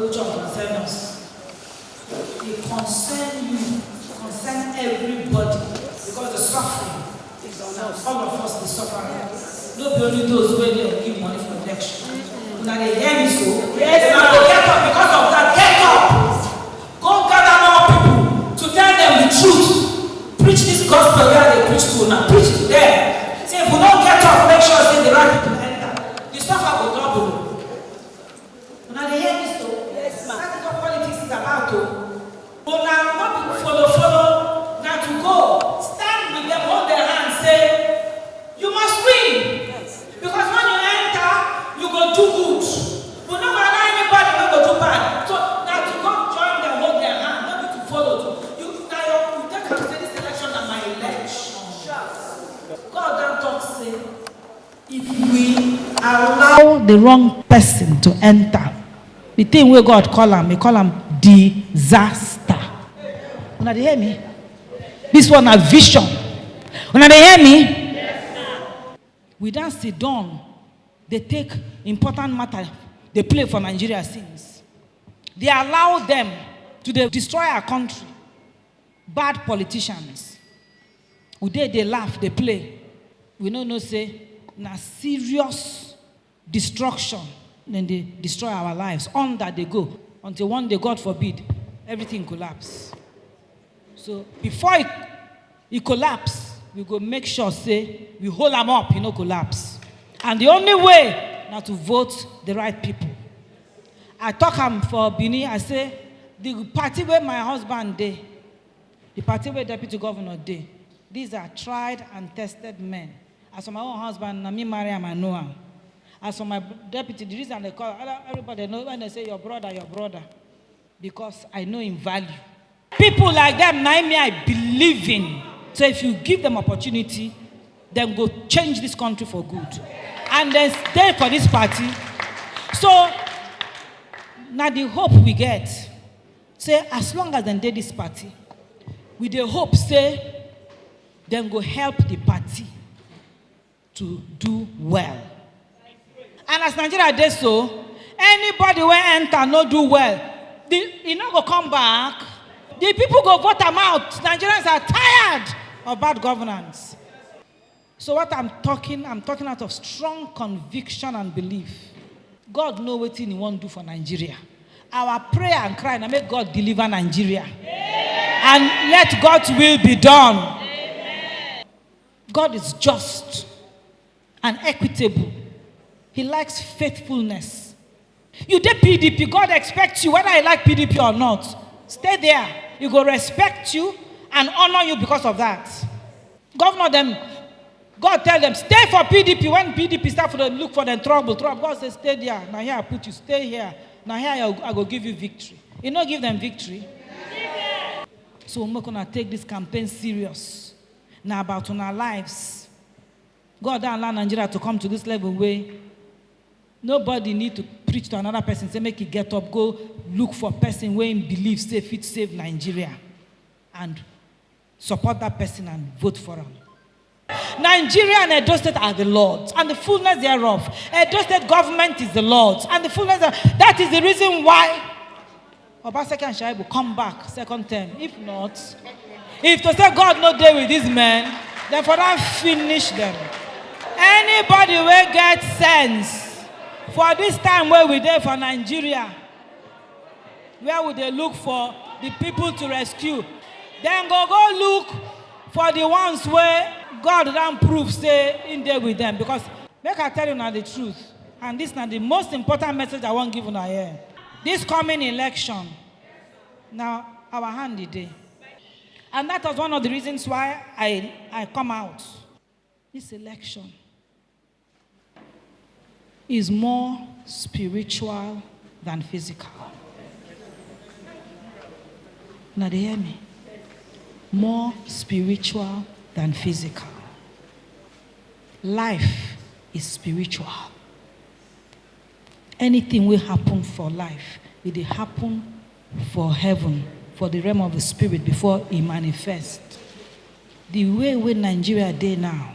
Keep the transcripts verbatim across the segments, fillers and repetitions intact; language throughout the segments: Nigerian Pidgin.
Which one concern us? E concern you, concern everybody, because the suffering is on us. All of us dey suffer. No be only those wey dey give money for election. Una dey hear me so? Yes, una go get up because of that. Get up. Go gather more people to tell them the truth. Preach this gospel wey I dey preach to una. Preach to them. Say if we no get up, make sure say the right people enter. The suffer go double. Una dey hear me so? Yes, ma. That is what politics is about o. Una no be follow follow, na to go stand with them, hold their hand, say, "You must win." Because when you enter, you go do good. We no go allow anybody wey go do bad. So na to go join them, hold their hand, no be to follow. You, na your, you take am say this election na my election. God don talk say, if we allow the wrong person to enter, the thing wey God call am, he call am disaster. Una dey hear me? This one na vision. Una dey hear me? We don sit down, dey take important matter, dey play for Nigeria since. Dey allow them to dey destroy our country. Bad politicians. We dey, dey laugh, dey play. We no know say na serious destruction dem dey destroy our lives. Under dey go until one day, God forbid, everything collapse. So before e, e collapse, we go make sure say we hold am up, e no collapse. And the only way na to vote the right people. I talk am for Benin, I say, the party wey my husband dey, the party wey deputy governor dey, these are tried and tested men. As for my own husband, na me marry am, I know am. As for my deputy, the reason they call, everybody know when they say, "Your brother, your brother," because I know him value. People like them, na me I believe in. So if you give them opportunity, dem go change this country for good. And dem stay for this party. So na the hope we get. Say as long as dem dey this party, we dey hope say dem go help the party to do well. And as Nigeria dey so, anybody wey enter no do well, the, e no go come back. The people go vote am out. Nigerians are tired of bad governance. So what I'm talking, I'm talking out of strong conviction and belief. God know wetin he wan do for Nigeria. Our prayer and cry na make God deliver Nigeria. And let God's will be done. God is just and equitable. He likes faithfulness. You dey P D P, God expects you, whether you like P D P or not. Stay there. He go respect you and honor you because of that. Governor dem, God tell them, "Stay for P D P." When P D P start for dem look for dem trouble, trouble, God say, "Stay there. Na here I put you. Stay here. Na here I, I go give you victory." He no give them victory. So make una take this campaign serious. Na about una lives. God don allow Nigeria to come to this level wey nobody need to preach to another person, say make e get up, go look for person wey him believe say fit save Nigeria and support that person and vote for am. Nigeria and Edo State are the Lord's, and the fullness thereof. Edo State government is the Lord's, and the fullness thereof. That is the reason why Obaseki and Shaibu come back second term. If not, if to say God no dey with these men, then for that finish them. Anybody wey get sense for this time wey we dey for Nigeria, where we dey look for the people to rescue, dem go go look for the ones wey God don prove say him dey with them. Because make I tell una the truth, and this na the most important message I wan give una here. This coming election, na our hand e dey. And that was one of the reasons why I, I come out. This election is more spiritual than physical. Una dey hear me? More spiritual than physical. Life is spiritual. Anything wey happen for life, e dey happen for heaven, for the realm of the spirit before e manifest. The way wey Nigeria dey now,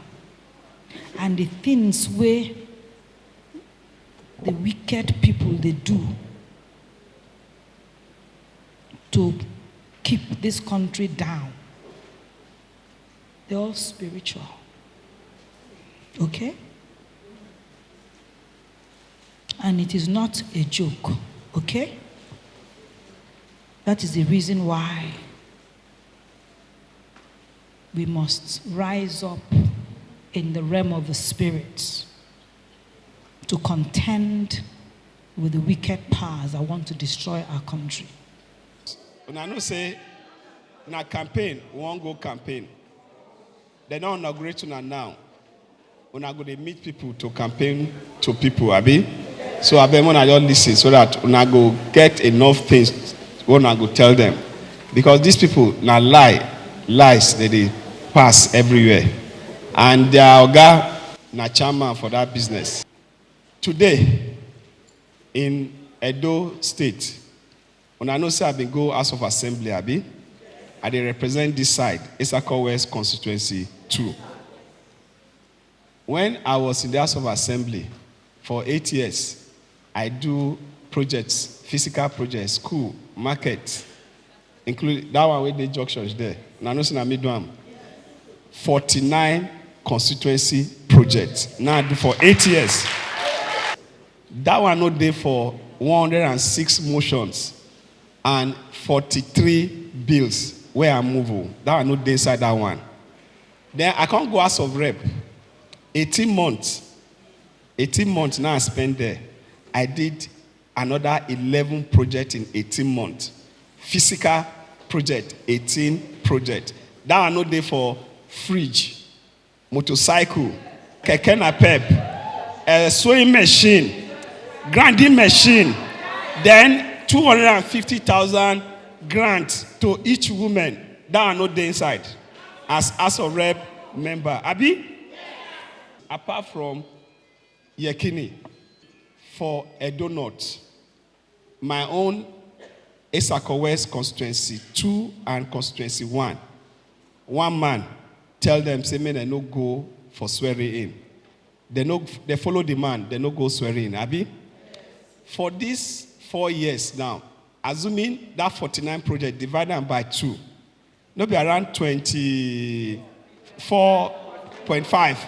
and the things wey the wicked people dey do, to keep this country down. They're all spiritual. Okay? And it is not a joke. Okay? That is the reason why we must rise up in the realm of the spirit to contend with the wicked powers that want to destroy our country. Una know say na campaign, we wan go campaign. Dem don inaugurate una now. Una go dey meet people to campaign to people, abi? So abeg, una just listen so that una go get enough things wey una go tell them. Because these people na lie, lies dey dey pass everywhere. And their oga na chairman for that business. Today, in Edo State, una know say I bin go House of Assembly, abi? I dey represent this side, Etsako West Constituency two. When I was in the House of Assembly for eight years, I do projects, physical projects, school, market, include that one wey dey junctions there. Una know say na me do am. Forty-nine constituency projects. Now I do for eight years. That one no dey for one hundred and six motions and forty-three bills wey I move o. That one no dey inside that one. Then I come go House of Rep. Eighteen months. Eighteen months now I spend there. I did another eleven project in eighteen months. Physical project, eighteen project. That one no dey for fridge, motorcycle, keke napep, uh, sewing machine, grinding machine, then two hundred and fifty thousand grant to each woman. That one no dey inside as House of Rep member. Abi? Apart from Yekini for Edo North, my own Etsako West Constituency two and Constituency one, one man tell them say make dem no go for swearing in. Dem no, dem follow the man, dem no go swearing in, abi? For these four years now, assuming that forty-nine project, divide am by two, no be around twenty-four point five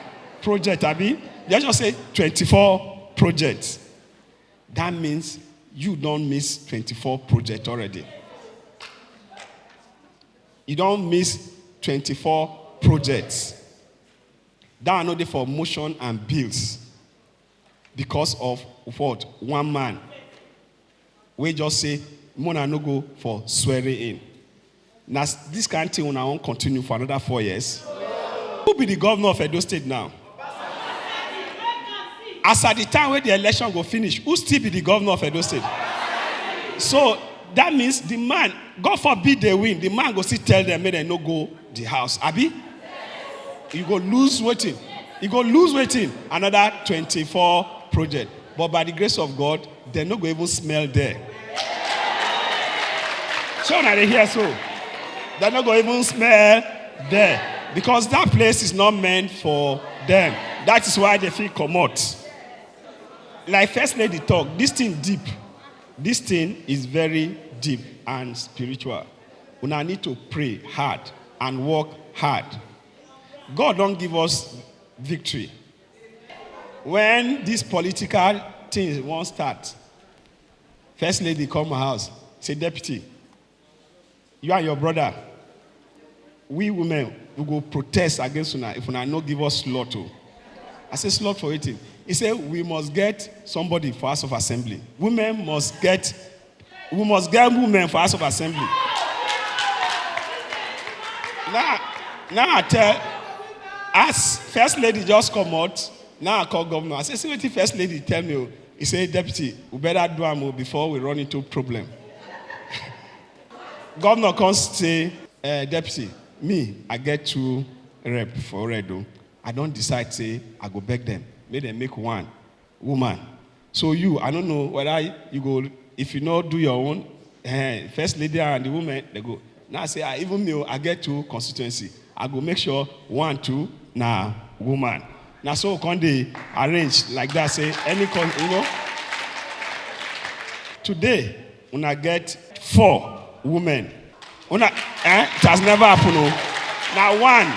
project, abi? Let's just say twenty-four projects. That means you don miss twenty-four projects already. You don miss twenty-four projects. That one no dey for motion and bills because of what? One man wey just say make una no go for swearing in. Na s- this kind thing una wan continue for another four years? Who be the governor of Edo State now? As at the time wey the election go finish, who still be the governor of Edo State? So that means the man, God forbid they win, the man go still tell them make dem no go the house, abi? You go lose wetin? You go lose wetin? Another twenty-four project. But by the grace of God, dem no go even smell there. Shey una dey hear so? Dem no go even smell there because that place is not meant for them. That is why dem fit comot. Like First Lady talk, this thing deep. This thing is very deep and spiritual. Una need to pray hard and work hard. God don give us victory. When this political thing wan start, First Lady come my house, say, "Deputy, you and your brother, we women, we go protest against una if una no give us slot o." I say, "Slot for wetin?" He say, "We must get somebody for House of Assembly. Women must get, we must get women for House of Assembly." Now, now I tell, as First Lady just comot, now I call governor. I say, "See wetin First Lady tell me o." He say, "Deputy, we better do am o before we run into problem." Governor come say, "Eh, Deputy, me, I get two rep for Red o. I don decide say I go beg them, make dem make one woman. So you, I no know whether you go, if you no do your own, eh, First Lady and the women, they go." Now I say, "Ah, even me o, I get two constituency. I go make sure one, two, na woman." Na so we come dey arrange like that, say any con-, you know. Today, una get four Women. Una, eh? It has never happened. Oh. Now one,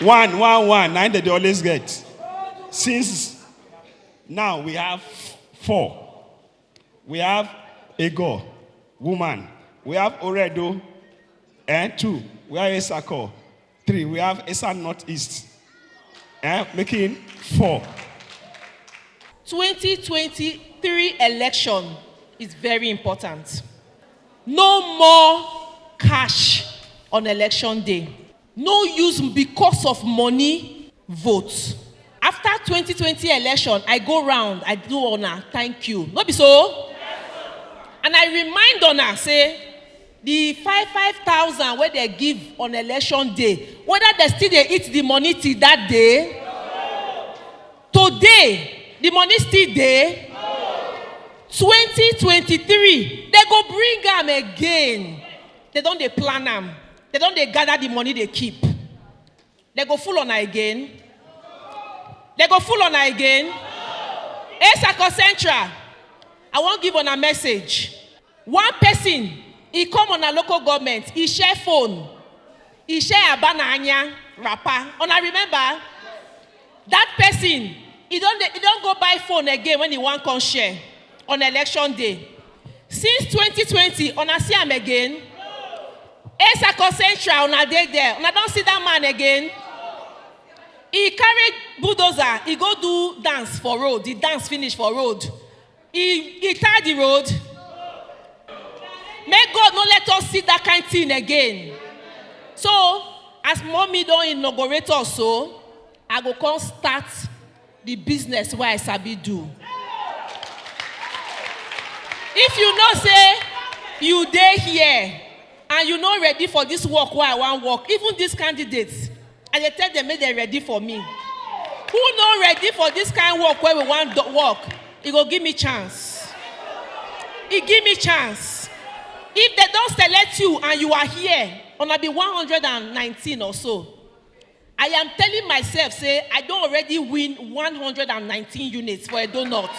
one, one, one. Now they dey always get. Since now we have four. We have Ego, woman. We have Oredo, eh? Two. We have Esako, three. We have Esa Northeast, eh? Making four. twenty twenty-three election is very important. No more cash on election day. No use because of money vote. After twenty twenty election, I go round, I do una thank you. No be so? And I remind una say the five five thousand wey they give on election day, whether they still dey eat the money till that day. Today, the money still dey. twenty twenty-three, they go bring am again. They don dey plan am. They don dey gather the money they keep. They go full una again. They go full una again. Esako Central, I wan give una message. One person, he come on a local government, he share phone, he share Abana Anya wrapper. Una remember? That person, he don dey, he don go buy phone again when he wan come share on election day. Since twenty twenty, una see am again? Esako Central, una dey there. Una don see that man again? He carry bulldozer, he go do dance for road. He dance finish for road. He, he tie the road. May God no let us see that kind thing again. So, as mommy don inaugurate us so, I go come start the business wey I sabi do. If you know say you dey here and you no ready for this work wey I wan work, even these candidates, I dey tell them make dem ready for me. Who no ready for this kind work wey we wan do work, e go give me chance. E give me chance. If they don select you and you are here, una be one hundred and nineteen or so, I am telling myself say I don already win one hundred and nineteen units for Edo North.